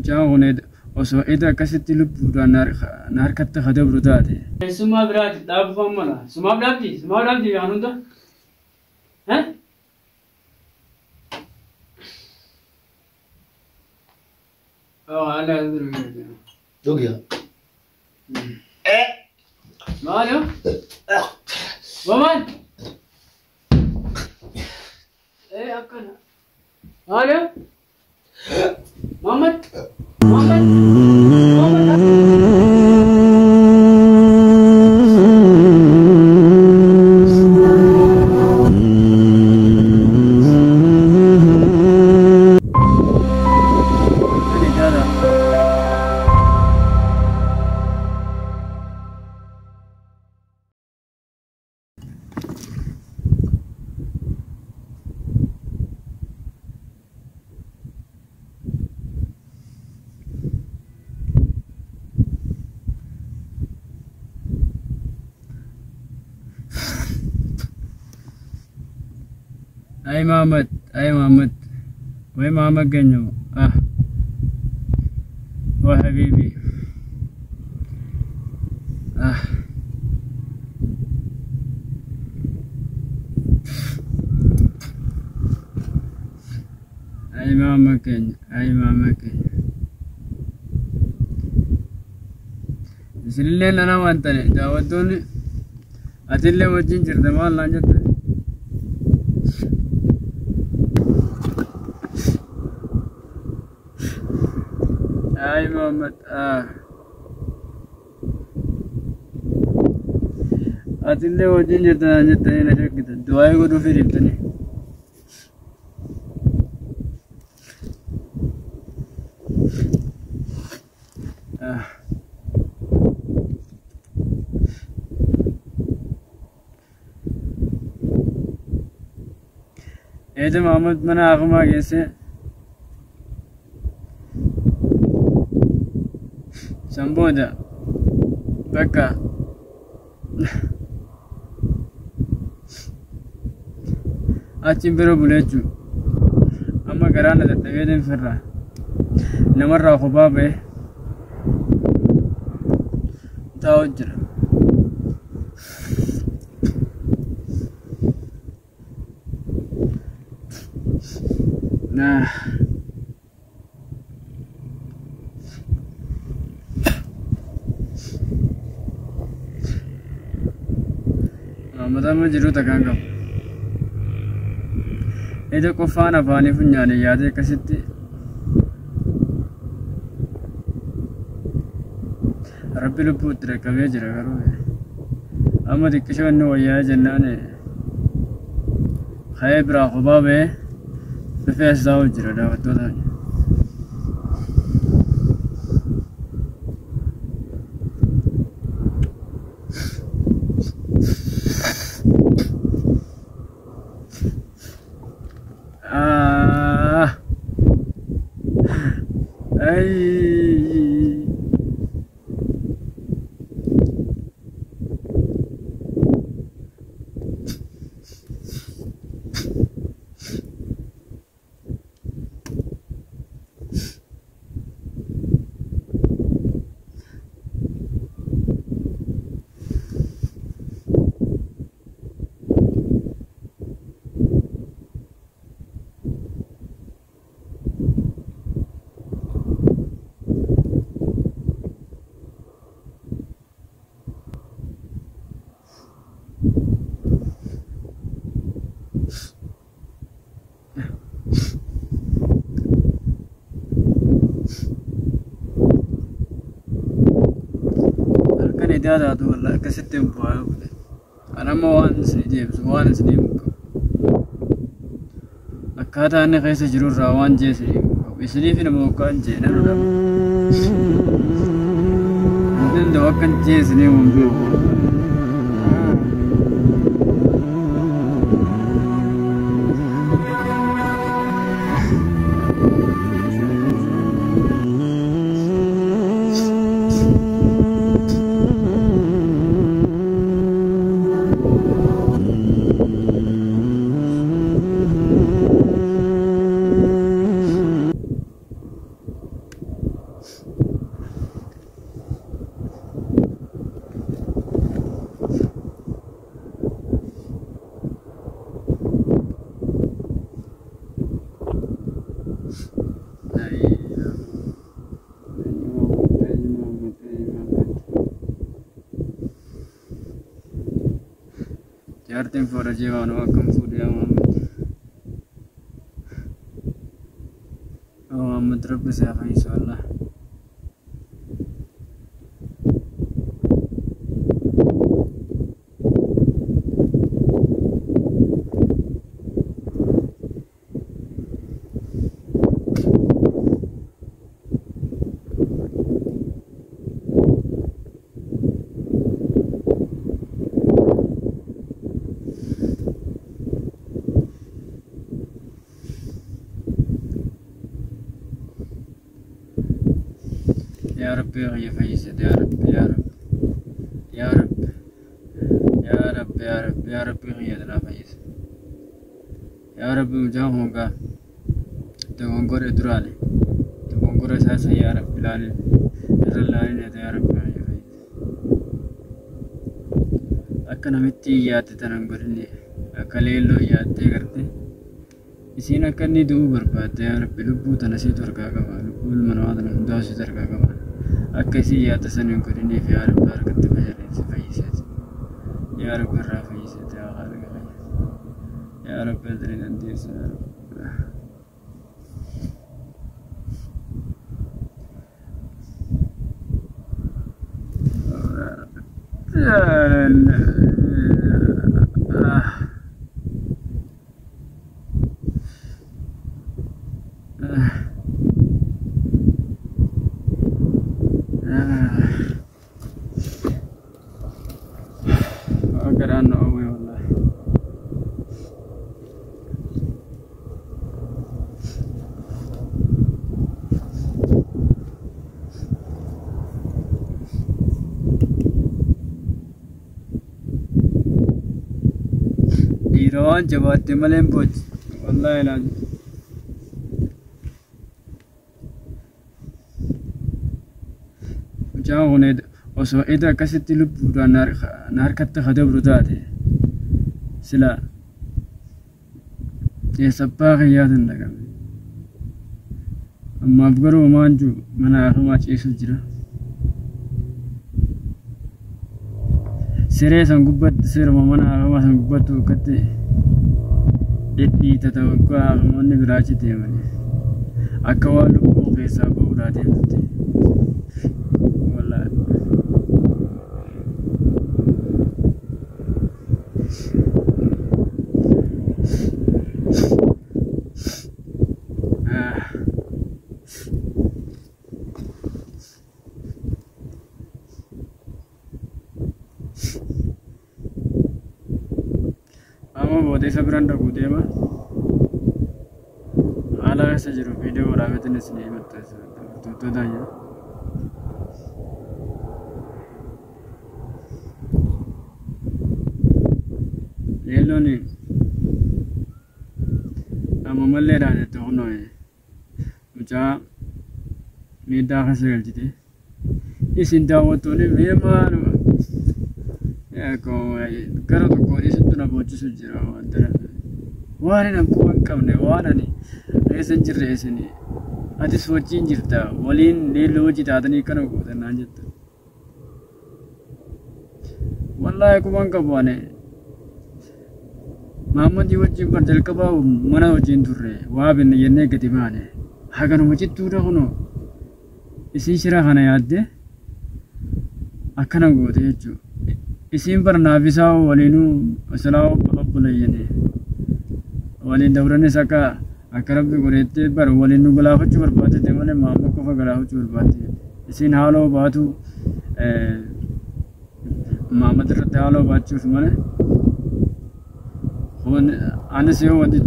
Mucaan kun osoo eda akkasitti lubbuudhaan na harkatti ka dabru taate. Keessummaa biraatiif dhaabuufaan mala. Sumaaf dhaabdi? Sumaaf dhaabdi waan hunda? Eh? Oh, ala Dhugi. Maal yoo? Maal? Eh, akkana. Maal yoo? Muhammad? Muhammad? Muhammad? Ani dada. Ay Muhammad, ay Muhammad. Way Muhammad ganyo. Ah. Wa habibi. Ah. Ay Muhammad keenya, ay Muhammad keenya. Isinillee nana waan tane daawwattoonni atillee wajjin jirte maal naan jette? Ay Muhammad, ah. Atillee wajjin jirte naan jettanii na shakkitan. Du'aayii godhuufii dhiiftanii. Ah. Eeda Muhammad mana hakumaa geesse. San booda bakka achiin bira bule jechuudha. Amma garaa na dadhabee deemsirraa namarraa kophaa ba'e taa'u jira. Nah. Muhammad amma jiruu takkaan qabu. Ija qofaan afaanii funyaanii yaadee akkasitti Rabbi lubbuu itti dhaqqabee jira garuu amma xiqqishoo inni wayyaa jennaan ka'ee biraa kophaa ba'ee dhufee as taa'u jira daawwattoota. Ah. Ay. Halkan idaa taatu walla akkasitti hin bu'aa godhe. Ani amma waan isin deebisu waan isin himu qabu. Akkaataa inni keessa jiru irraa waan jee isin himu qabu. Isiniif nama hoggaan jee nan dhaba. Hin danda'u akkan jee isin himu hin beeku. Jaartiin fuudha jee waan akkam fuudhe yaa Muhammad. Yaa Muhammad Rabbi si haa fayyisu wallah. Yaa Rabbi kiyya fayyise yaa Rabbi yaa Rabbi yaa Rabbi yaa Rabbi yaa Rabbi yaa Rabbi kiyya tanaa fayyise. Yaa Rabbi mucaan kun gaa dogongore duraani dogongora isaa san yaa Rabbi ilaalin irra ilaalin yaa Rabbi kiyya fayyise. Akka namitti yaadde tanan godhinne akka leelloo yaaddee garte isiin akka inni du'uu barbaadde yaa Rabbi lubbuu tana siitu harkaa qaba lubbuu ilma namaa tana hundaa siitu harkaa qaba akka isiin yaadde san hin godhiniif yaa Rabbi harkatti fayyadamsi fayyiseeti yaa Rabbi irraa fayyiseeti yaa Khaalqa kiyya yaa Rabbi ati ni dandeessa yaa Rabbi. Garaan na oowwe wallahi. Dhiira waan jabaatte malee hin boochi. Wallahi laazim. Mucaan kun osoo eda akkasitti lubbuudhaan na harkatti ka dabru taate sila eessa abbaa kiyyaatiin dhaqame. Ammaaf garuu homaan jiru mana hakimaa ciisu jira. Siree san gubbatti siruma mana hakimaa san gubbatti akkatti dhidhiitata waggaa hakimoonni biraa achi deemanii akka waan lubbuun keessaa ba'uudhaa deemtutti. Wallaahi. Amma booda isa biraan dhaquu deema. Haala keessa jiru viidiyoo waraabeetiin isinii maxxansa. Hordoftoota jira. Leelloon amma mallee dhaadette kunoo mucaa miidhaa keessa galchite. Isin daawwattoonni mee maaluma gara tokkoon isintu na boochisu jira waan ta'eef. Waan hin quba hin qabne waan ani keessa hin jirre isin atis wajjin jirta waliin leelloo hojii taatanii kana gootan naan jetta. Wallaahi quba hin qabu ani. Maammadii wajjin bar jalqabaa mana wajjin turre waa binne jennee gadi baane. Haganuma cittuudha kunoo. Isiin shira kana yaadde akkana goote jechuudha. Isiin bar naaf isaa waliinuu silaa obboleeyyani. Waliin dabranis akka akka rabbi godheetti bar waliin nu galaafachuu barbaadde malee maamma qofa galaafachuu barbaadde. Isiin haaloo baatu Maamad irratti haaloo baachuuf malee. Kun anis yoo wanti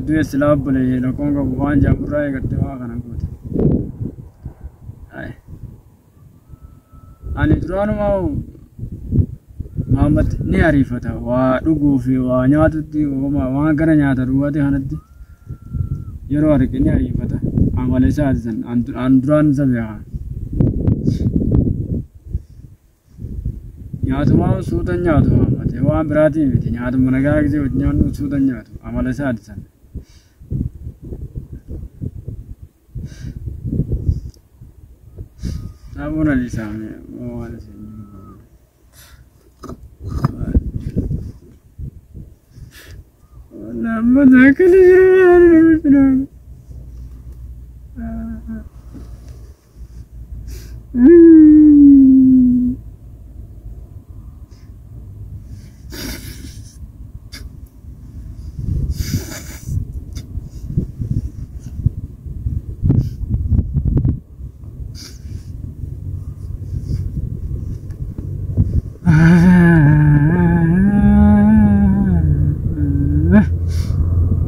du'e silaa obboleeyye rakkoon qabu waan jaamurraa eegatte waa kana goote. Ani duraanumaa Muhammad ni ariifata waa dhuguu fi waa nyaatutti waan gara nyaata dhugaatii kanatti yeroo arge ni ariifata. Amala isaati san an duraan isa beeka. Nyaatumaa suuta nyaatu Muhammad waan biraatii miti nyaatuma nagaa gisee wajjin nyaannu suuta nyaatu amala isaati san. Saamuun ali saamee waan isin Amma akkana jiru maal nama jiru.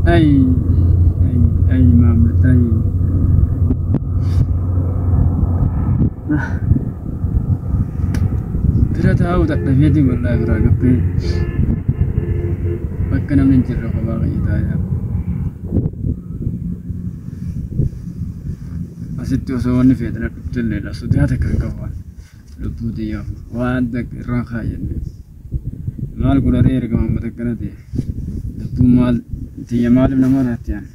Ay, ay, ay, Maamad, ay. Bira taa'uu dadhabeeti wallaahi biraa gabbee bakka namni hin jirre kophaa kiyya taa'ee. Asitti osoo wanni feete na dhuftellee dha sodaa takka hin qabu ani. Lubbuu tiyyaaf waan takka irraan kaayyanne. Maal godharee erga Maamad akkana ta'e. Lubbuun maal tiyya maaliif nama raatti ani.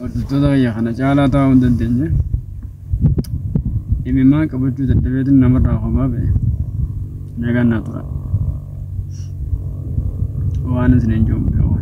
Hordoftoota kiyya kana caalaa taa'uu hin dandeenye. Imimmaan qabachuu dadhabeetiin namarraa kophaa ba'e. Nagaan naa tura. Waan isin hin jiru beeku.